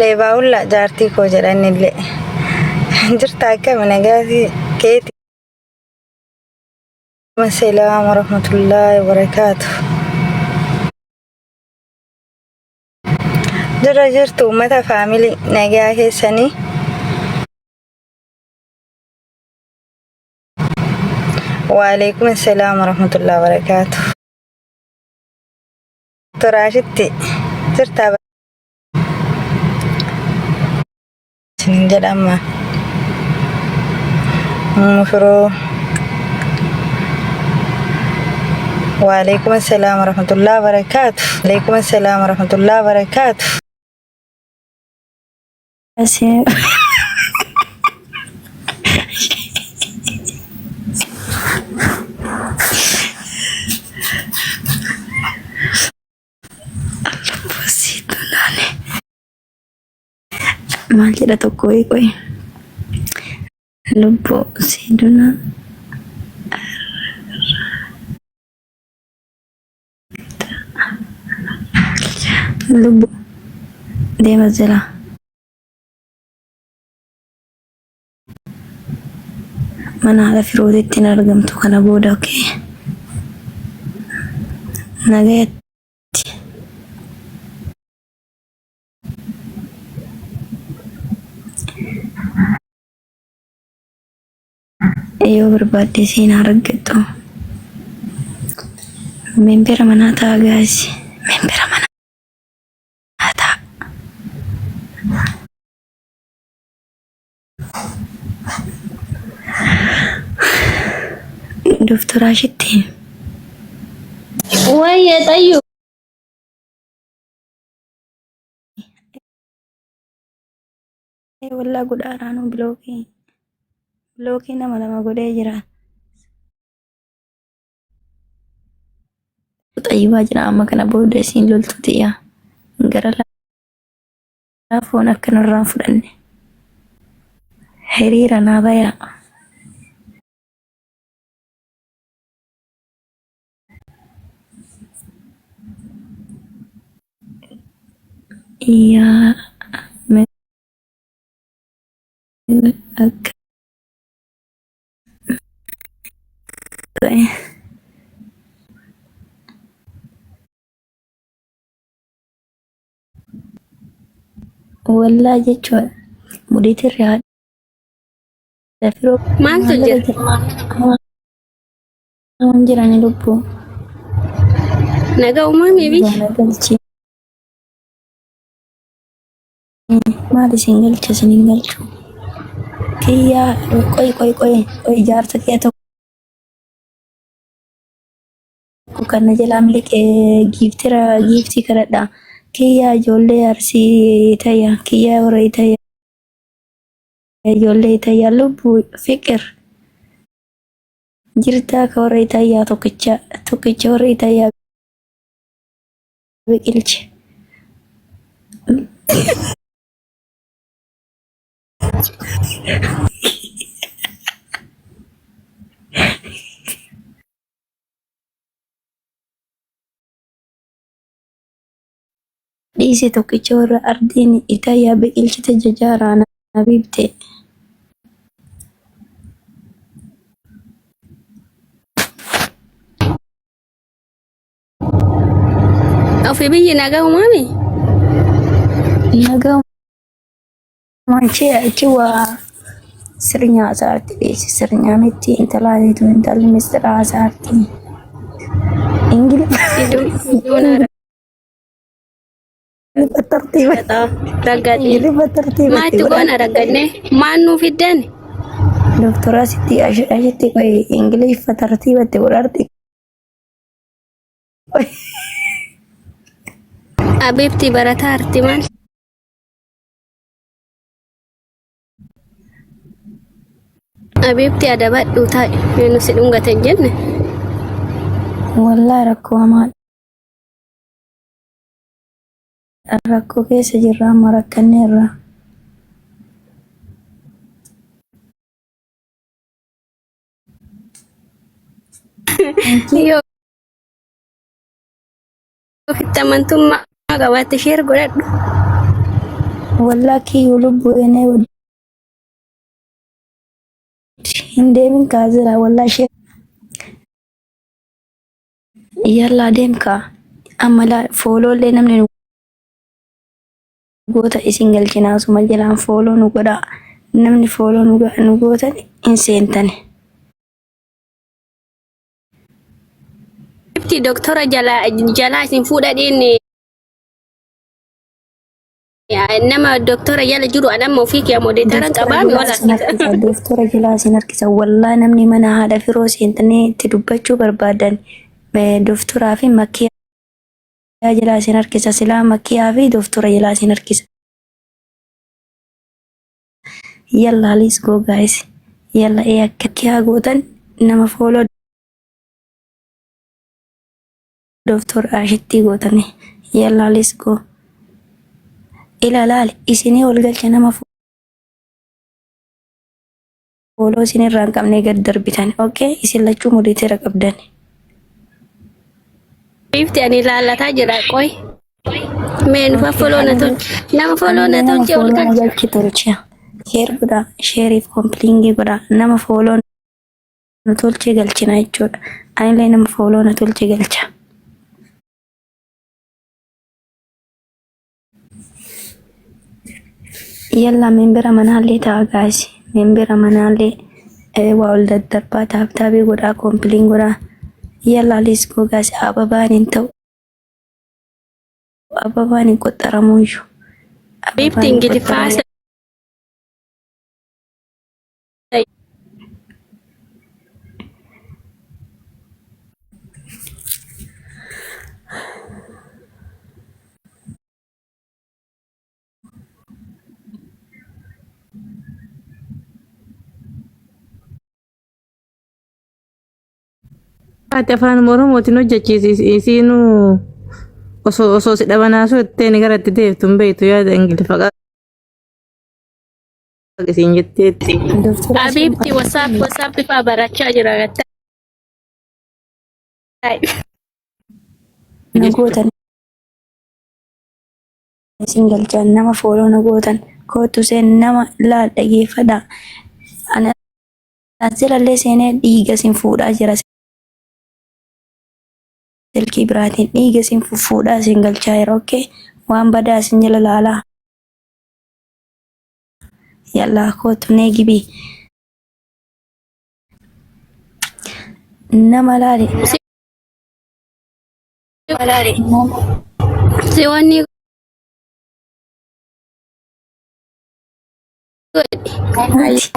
Leebaa'ulla jaartii koo jedhanillee. Jirta akkami nagaa keeti. Assalamu warahmatullahi wabarakatuh. Jira jirtu uummata faamilii nagaa keessanii. Waalaikum assalaam warahmatullahi wabarakatuh. Toraashitti jirtaa isinin jedhama. Mufiroo. Waalaikum assalaam warahmatullahi wabarakatuh. Waalaikum assalaam warahmatullahi wabarakatuh. Asee. Maal jedha tokko wayii qoyi. Lubbuu siiduna Lubbu deema jira. Mana haadha firootitti hin argamtu kana booda okay. Nagayatti. Yoo barbaadde seenaa argattu. Membera manaa ta'a guys. Membera manaa ta'a. Doktora Ashitti. Wayye xayyu. Wallaa godhaaraanu bilookii. Bilookii nama lama godhee jira. Xayyibaa jira amma kana booda isiin loltu tiyya. Gara laafoon akka nurraan fudhanne. Hiriira naa bayaa. Yaa akka ta'e. Wallaa jechuudha. Mudiitirri haadha firoo Maaltu maalirra jira? jira? Waan jirani lubbuu. Nagaa uumamee biyya. Gaana galchi. Maal isin galcha isin hin galchu. Kiyyaa qoy qoy qoy qoy jaarsa kiyya tokko kan na jalaa miliqe giiftira giiftii kadhadha. Kiyyaa ijoollee arsii tayya kiyyaa warra tayya ijoollee tayya lubbuu fiqir jirtaa ka warra tayyaa tokkicha tokkicha warra tayyaa biqilche. Dhiise tokkicha warra ardiin itayyaa biqilchite jajaaraana habiibte. Ofii biyyi nagaa uumame. Nagaa manchee achi waa sirnyaa isaatti dhiyeesse sirnyaa miti intalaanitu intalli mistiraa isaatti. Ingiliffa Iduun tartiiba raggadhe. Ingiliffa tartiibatti Maatti goona raggadne maan nuu fiddan? Doktora sitti ashitti qoy Ingiliffa tartiibatti godharti. Abiibti barataa arti maal? Abiibti adabadhu taa'e nu si dhungate hin jenne. Wallaa rakkoo hamaadha. Rakkoo keessa jirra amma rakkanneerra. Yoo ofitti amantummaa qabaatte sheer godhadhu. Wallaa kiyyuu lubbuu enee hin deemin kaa jira wallaa ishee yallaa deem kaa amma laa fooloollee namni nu goota isin galchinaa suma jalaan fooloo nu godhaa namni fooloo nu nu gootan hin seentani. Ibti doktora jalaa jalaa isin fuudha dhiinni nama doktora jala jiru an amma ofii kiyya modeetaran Doktora qabaami jalaa wal isin harkisa. harkisa. Doktora jalaa isin harkisa. Wallaa namni mana haadha firoo seentanii itti dubbachuu barbaadan doktoraa fi makkiyaa jalaa isin harkisa. Silaa makkiyaa fi doktora jalaa isin harkisa. Yalla let's go guys. Yalla ee akka makkiyaa gootan nama fooloo doktor Ashittii gootani. Yalla let's go. Ila laali isinii ol galcha nama fooloo isin irraa hin qabne gad darbitan. Okay isin lachuu moditeera qabdan. Ifti ani ilaallataa jira qoy. Mee nufa foloo na tolche. Nama foloo na Nama tolche ol fooloo na galcha. galchi tolcha. Sheer godha sheeriif kompiiliingii godha nama fooloo nu tolchee galchina jechuudha. Anillee nama fooloo na tolchee galcha. Yalla membera manaallee ta'a gaasi. Membera manaallee waa ol daddarbaa taaptaabii godhaa koompliin godhaa. Yalla let's go guys. Ababaan hin ta'u. Ababaan hin qoxxaramu iyyuu. Ifti Ababaan hin Ingiliffaa qoxxaramu. Ati afaan Oromootiin hojjechiisi isiinuu osoo osoo si dhabanaasuu itteen gara itti deebtu hin beektu yaada Ingiliffa isiin jetteetti. Doktora isheen Abiibti WhatsApp WhatsApp fa'aa barachaa jira gattaa. na gootan isin galchan nama fooloo na gootan kootu seen nama laal dhageeffadha. Ana as jalallee seenee dhiiga isin fuudhaa jira. Silkii biraatiin dhiiga isin fuudhaa isin galchaa jira. Okay waan badaa isin jala laalaa. Yallaa kootu nee gibii. Nama laali. Si wanni godhi. Mati.